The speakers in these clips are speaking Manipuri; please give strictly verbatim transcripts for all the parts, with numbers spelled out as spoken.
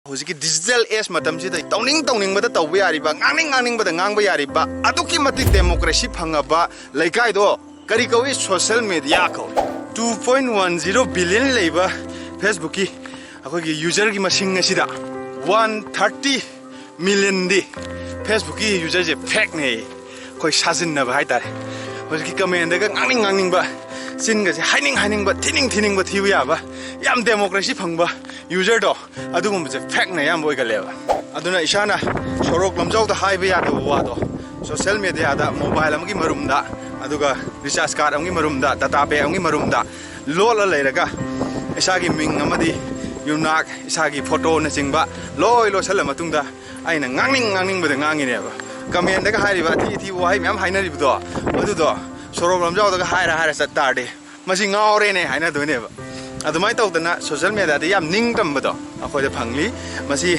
ꯍꯧꯖꯤꯛꯀꯤ digital age ꯃꯇꯝꯁꯤꯗ ꯇꯧꯅꯤꯡ ꯇꯧꯅꯤꯡꯕꯗ ꯇꯧꯕ ꯌꯥꯔꯤꯕ, ꯉꯥꯡꯅꯤꯡ ꯉꯥꯡꯅꯤꯡꯕꯗ ꯉꯥꯡꯕ ꯌꯥꯔꯤꯕ, ꯑꯗꯨꯛꯀꯤ ꯃꯇꯤꯛ democracy ꯐꯪꯉꯕ ꯂꯩꯀꯥꯏꯗꯣ ꯀꯔꯤ ꯀꯧꯏ? Social media ꯀꯧꯏ꯫ Two point one zero billion ꯂꯩꯕ Facebookꯀꯤ ꯑꯩꯈꯣꯏꯒꯤ userꯒꯤ ꯃꯁꯤꯡ ꯑꯁꯤꯗ one thirty millionꯗꯤ Facebookꯀꯤ userꯁꯦ fakeꯅꯦ꯫ ꯑꯩꯈꯣꯏ ꯁꯥꯖꯤꯟꯅꯕ ꯍꯥꯏꯇꯥꯔꯦ꯫ ꯍꯧꯖꯤꯛꯀꯤ commentꯗꯒ ꯉꯥꯡꯅꯤꯡ ꯉꯥꯡꯅꯤꯡꯕ, ꯆꯤꯟꯒꯁꯦ ꯍꯥꯏꯅꯤꯡ ꯍꯥꯏꯅꯤꯡꯕ, ꯊꯤꯅꯤꯡ ꯊꯤꯅꯤꯡꯕ ꯊꯤꯕ ꯌꯥꯕ, ꯌꯥꯝ democracy ꯐꯪꯕ userꯗꯣ, ꯑꯗꯨꯒꯨꯝꯕꯁꯦ fakeꯅ ꯑꯌꯥꯝꯕ ꯑꯣꯏꯒꯜꯂꯦꯕ꯫ ꯑꯗꯨꯅ ꯏꯁꯥꯅ ꯁꯣꯔꯣꯛ ꯂꯝꯖꯥꯎꯗ ꯍꯥꯏꯕ ꯌꯥꯗꯕ ꯋꯥꯗꯣ, social mediaꯗ mobile ꯑꯃꯒꯤ ꯃꯔꯨꯝꯗ, ꯑꯗꯨꯒ recharge card ꯑꯃꯒꯤ ꯃꯔꯨꯝꯗ, data pack ꯑꯃꯒꯤ ꯃꯔꯨꯝꯗ ꯂꯣꯠꯂ ꯂꯩꯔꯒ, ꯏꯁꯥꯒꯤ ꯃꯤꯡ ꯑꯃꯗꯤ ꯌꯨꯝꯅꯥꯛ, ꯏꯁꯥꯒꯤ photoꯅꯆꯤꯡꯕ ꯂꯣꯏ ꯂꯣꯠꯁꯤꯜꯂ ꯃꯇꯨꯡꯗ, ꯑꯩꯅ ꯉꯥꯡꯅꯤꯡ ꯉꯥꯡꯅꯤꯡꯕꯗ ꯉꯥꯡꯉꯤꯅꯦꯕ꯫ Commentꯗꯒ ꯍꯥꯏꯔꯤꯕ ꯑꯊꯤ ꯑꯊꯤꯕ ꯋꯥꯍꯩ ꯃꯌꯥꯝ ꯍꯥꯏꯅꯔꯤꯕꯗꯣ, ꯑꯗꯨꯗꯣ ꯁꯣꯔꯣꯛ ꯂꯝꯖꯥꯎꯗꯒ ꯍꯥꯏꯔ ꯍꯥꯏꯔ ꯆꯠ ꯇꯥꯔꯗꯤ, "ꯃꯁꯤ ꯉꯥꯎꯔꯦꯅꯦ" ꯍꯥꯏꯅꯗꯣꯏꯅꯦꯕ꯫ ꯑꯗꯨꯃꯥꯏꯅ ꯇꯧꯗꯅ social mediaꯗ ꯌꯥꯝ ꯅꯤꯡꯇꯝꯕꯗꯣ ꯑꯩꯈꯣꯏꯗ ꯐꯪꯂꯤ꯫ ꯃꯁꯤ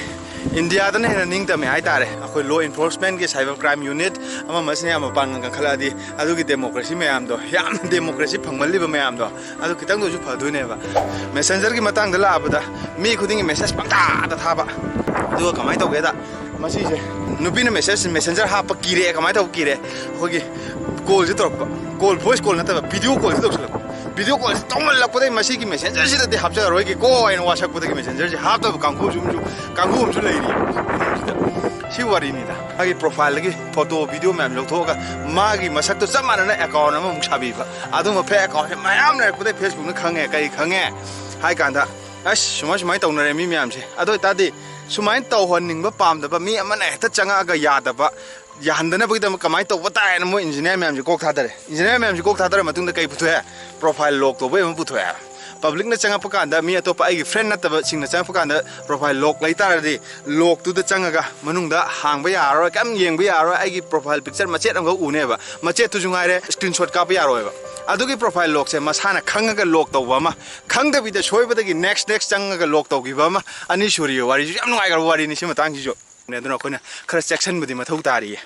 ꯏꯟꯗꯤꯌꯥꯗꯅ ꯍꯦꯟꯅ ꯅꯤꯡꯇꯝꯃꯦ ꯍꯥꯏꯇꯥꯔꯦ꯫ ꯑꯩꯈꯣꯏ law enforcementꯀꯤ, cyber crime unit ꯑꯃ ꯑꯃꯁꯤꯅ ꯌꯥꯝ ꯃꯄꯥꯡꯒꯜ ꯀꯟꯈꯠꯂꯛꯑꯗꯤ, ꯑꯗꯨꯒꯤ democracy ꯃꯌꯥꯝꯗꯣ, ꯌꯥꯝꯅ democracy ꯐꯪꯃꯜꯂꯤꯕ ꯃꯌꯥꯝꯗꯣ, ꯑꯗꯨ ꯈꯤꯇꯪꯗ ꯑꯣꯏꯁꯨ ꯐꯗꯣꯏꯅꯦꯕ꯫ Messengerꯒꯤ ꯃꯇꯥꯡꯗ ꯂꯥꯛꯑꯕꯗ, ꯃꯤ ꯈꯨꯗꯤꯡꯒꯤ message ꯄꯪꯊꯥꯗ ꯊꯥꯕ꯫ ꯑꯗꯨꯒ ꯀꯃꯥꯏꯅ ꯇꯧꯒꯦꯗ, ꯃꯁꯤꯁꯦ ꯅꯨꯄꯤꯅ message, messenger ꯍꯥꯞꯄ ꯀꯤꯔꯛꯑꯦ꯫ ꯀꯃꯥꯏꯅ ꯇꯧꯕ ꯀꯤꯔꯦ? ꯑꯩꯈꯣꯏꯒꯤ callꯁꯦ ꯇꯧꯔꯛꯄ, call, voice call ꯅꯠꯇꯕ, video callꯁꯦ ꯇꯧꯁꯜꯂꯛꯄ꯫ Video callꯁꯦ ꯇꯧꯃꯜꯂꯛꯄꯗꯩ ꯃꯁꯤꯒꯤ messengerꯁꯤꯗꯗꯤ ꯍꯥꯞꯆꯔꯔꯣꯏꯒꯦꯀꯣ ꯍꯥꯏꯅ ꯋꯥꯁꯛꯄꯗꯒꯤ messengerꯁꯦ ꯍꯥꯞꯇꯕ ꯀꯥꯡꯕꯨꯁꯨ, ꯀꯥꯡꯕꯨ ꯑꯃꯁꯨ ꯂꯩꯔꯤ ꯃꯅꯨꯡꯁꯤꯗ꯫ ꯁꯤ ꯋꯥꯔꯤꯅꯤꯗ꯫ ꯃꯥꯒꯤ profileꯗꯒꯤ photo, video ꯃꯌꯥꯝ ꯂꯧꯊꯣꯛꯑꯒ ꯃꯥꯒꯤ ꯃꯁꯛꯇꯣ ꯆꯞ ꯃꯥꯟꯅꯅ account ꯑꯃꯃꯨꯛ ꯁꯥꯕꯤꯕ꯫ ꯑꯗꯨꯝꯕ fake accountꯁꯦ ꯃꯌꯥꯝ ꯂꯩꯔꯛꯄꯗꯩ Facebookꯅ ꯈꯪꯉꯦ꯫ ꯀꯔꯤ ꯈꯪꯉꯦ ꯍꯥꯏ ꯀꯥꯟꯗ, ꯑꯁ, ꯁꯨꯃꯥꯏ ꯁꯨꯃꯥꯏꯅ ꯇꯧꯅꯔꯦ ꯃꯤ ꯃꯌꯥꯝꯁꯦ꯫ ꯑꯗꯨ ꯑꯣꯏꯇꯥꯔꯗꯤ ꯁꯨꯃꯥꯏꯅ ꯇꯧꯍꯟꯅꯤꯡꯕ ꯄꯥꯝꯗꯕ ꯃꯤ ꯑꯃꯅ ꯍꯦꯛꯇ ꯆꯪꯉꯛꯑꯒ ꯌꯥꯗꯕ, ꯌꯥꯍꯟꯗꯅꯕꯒꯤꯗꯃꯛ ꯀꯃꯥꯏꯅ ꯇꯧꯕ ꯇꯥꯏ ꯍꯥꯏꯅ ꯃꯣꯏ engineer ꯃꯌꯥꯝꯁꯦ ꯀꯣꯛ ꯊꯥꯗꯔꯦ꯫ Engineer ꯃꯌꯥꯝꯁꯦ ꯀꯣꯛ ꯊꯥꯗꯔ ꯃꯇꯨꯡꯗ ꯀꯩ ꯄꯨꯊꯣꯛꯑꯦ? Profile lock ꯇꯧꯕꯩ ꯑꯃ ꯄꯨꯊꯣꯛꯑꯦ꯫ Publicꯅ ꯆꯪꯉꯛꯄ ꯀꯥꯟꯗ, ꯃꯤ ꯑꯇꯣꯞꯄ ꯑꯩꯒꯤ friend ꯅꯠꯇꯕꯁꯤꯡꯅ ꯆꯪꯉꯛꯄ ꯀꯥꯟꯗ profile lock ꯂꯩ ꯇꯥꯔꯗꯤ, lockꯇꯨꯗ ꯆꯪꯉꯒ ꯃꯅꯨꯡꯗ ꯍꯥꯡꯕ ꯌꯥꯔꯔꯣꯏ, ꯀꯩꯝ ꯌꯦꯡꯕ ꯌꯥꯔꯔꯣꯏ꯫ ꯑꯩꯒꯤ profile picture ꯃꯆꯦꯠ ꯑꯃꯈꯛ ꯎꯅꯦꯕ꯫ ꯃꯆꯦꯠꯇꯨꯁꯨ ꯉꯥꯏꯔꯦ, screenshot ꯀꯥꯞꯄ ꯌꯥꯔꯣꯏꯕ꯫ ꯑꯗꯨꯒꯤ profile lockꯁꯦ ꯃꯁꯥꯅ ꯈꯪꯉꯒ lock ꯇꯧꯕ ꯑꯃ, ꯈꯪꯗꯕꯤꯗ ꯁꯣꯏꯕꯗꯒꯤ next, next ꯆꯪꯉꯒ lock ꯇꯧꯈꯤꯕ ꯑꯃ, ꯑꯅꯤ ꯁꯨꯔꯤꯕ ꯋꯥꯔꯤꯁꯨ꯫ ꯌꯥꯝ ꯅꯨꯡꯉꯥꯏꯈ꯭ꯔꯕ ꯋꯥꯔꯤꯅꯤ ꯁꯤ ꯃꯇꯥꯡꯁꯤꯁꯨ꯫ ꯑꯗꯨꯅ ꯑꯩꯈꯣꯏꯅ ꯈꯔ ꯆꯦꯛꯁꯤꯟꯕꯗꯤ ꯃꯊꯧ ꯇꯥꯔꯤꯌꯦ꯫